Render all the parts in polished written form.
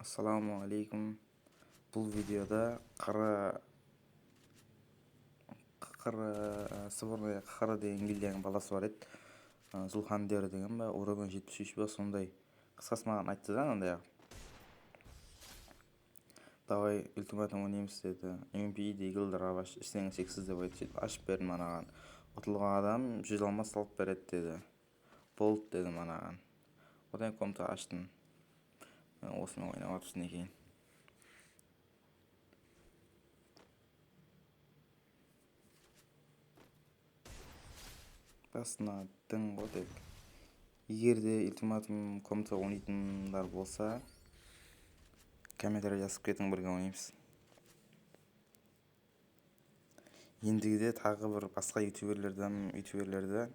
Ассалаумағалейкум. Бұл видеода қыры сборная қыры деген гильдияның баласы бар еді. Зулхандер деген ба, уровень 73 ба, сондай. Қысқасы маған айтты да андай. Давай ультиматум ойнаймыз деді. MP Deagle Раваш ішінен шексіз деп айтты. Сөйтіп ашып бердім анаған. Ұтылған адам 100 алмас салып береді деді. Болды дедім анаған. Одан комната аштым. Осымен ойнап жатырсың екен. Басына дың ғой тек. Егер де ультиматум комната ойнайтындар болса, комментарий жазып кетің, бірге ойнаймыз. Ендігіде тағы бір басқа ютуберлерді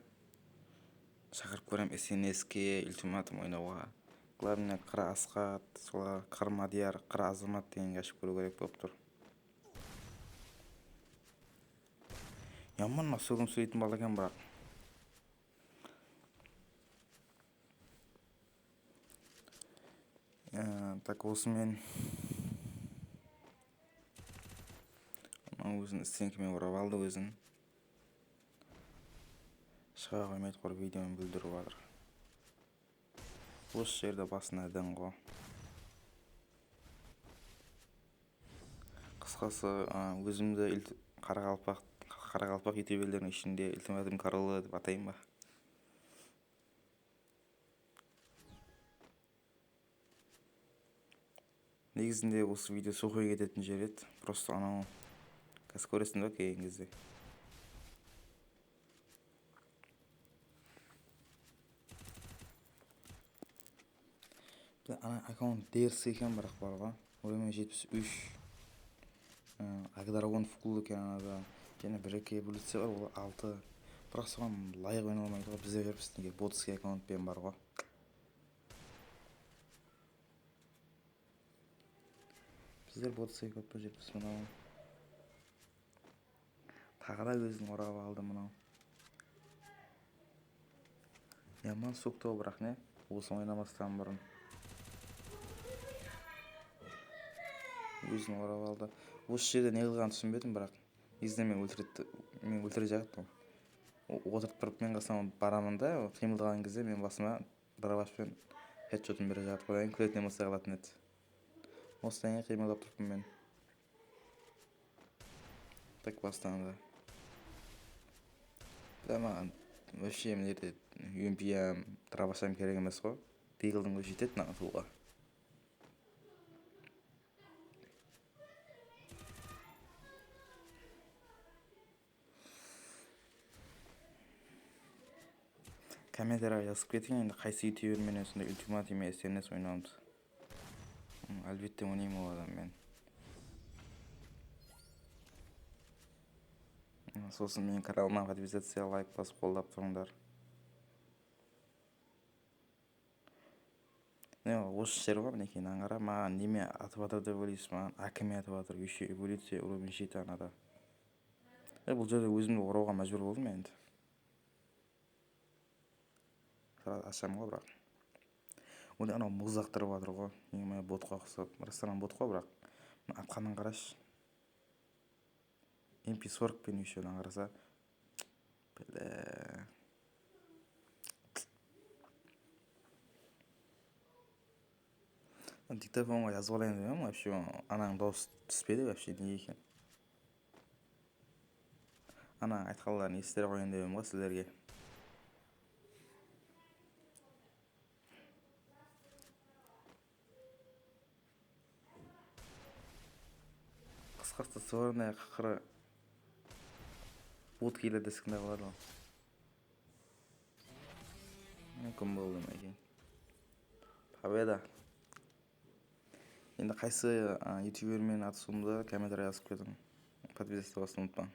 шақырып көрем СНС-ке ультиматум ойнауға. Главное, Қыр Асқат, солар Қыр Мадияр, Қыр Азамат дегенге ашып көру керек болып тұр. Яман сөгім сөйлейтін бала екен бірақ. Так, осымен өзін стенкімен орап алды өзін. Шыға қоймайды, құр видеоны бүлдіріп жатыр. Осы жерде басына дың ғой. Қысқасы, өзімді қарақалпақ ютуберлерінің ішінде ультиматум королі деп атайын ба? Негізінде осы видео сухой кететін жер еді. Просто анау қазір көресің да келген кезде. Ана аккаунт дерзкий екен бірақ бар ғой. Уровень 73. Агдрагон фукул екен анада. Және бір екі эволюция бар, ол 6. Бірақ соған лайық ойнай алмайды ғой. Бізде жүрміз неге ботский аккаунтпен бар ғой. Біздер ботский аккаунтпен жүрміз мынау. Тағы да өзін орап алды мынау. Яман соқты бірақ не? Осы ойнамастан бұрын. Өзін орап алды. Осы жерде не қылғанын түсінбедім, бірақ негізінде мен өлтіреді, мен өлтіре жақтым. Отырып тұрып мен қасыма барамын да, қимылдаған кезде мен басыма дробашпен хедшотын бере жатып, одан кейін күлетін эмоция қалатын еді. Осыдан кейін қимылдап тұрыппын мен. Так бастанды. Да маған вообще мына жерде UMP-ям, дробашам керек емес қой. Deagle'дың өзі жетеді маған суға. Комментарийға жазып кетің енді қайсы ютуберменен сондай ультиматум СНС ойнауымыз. Әлбетте ойнаймын ол адаммен. Сосын менің каналыма подписаться, лайк басып қолдап тұрыңдар. Не, осы жер ғой, мінекей, мынаны қара, маған неме атып жатыр деп ойлайсыз, маған әкіме атып жатыр, еще эволюция уровень 7 анада. Бұл жерде өзімді орауға мәжбүр болдым енді. Ашамын ғой бірақ. Онда анау мұз ақтырып жатыр ғой, неме ботқа ұқсап, ресторан бот қой бірақ. Мына атқанын қарашы. MP40 пен еще мынаны қараса. Бля. Диктофонға жазып алайын деп едім, вообще ананың дауысы түспеді вообще, неге екен. Ана айтқанларын естіре қояйын деп едім ғой сіздерге. Қысқасы сорная қақыры бот келеді десеңде болады ғой. Мүмкін болды ма екен. Победа. Енді қайсы ютубермен атысуымды комментарий жазып кетің. Подписаться басуды ұмытпаң.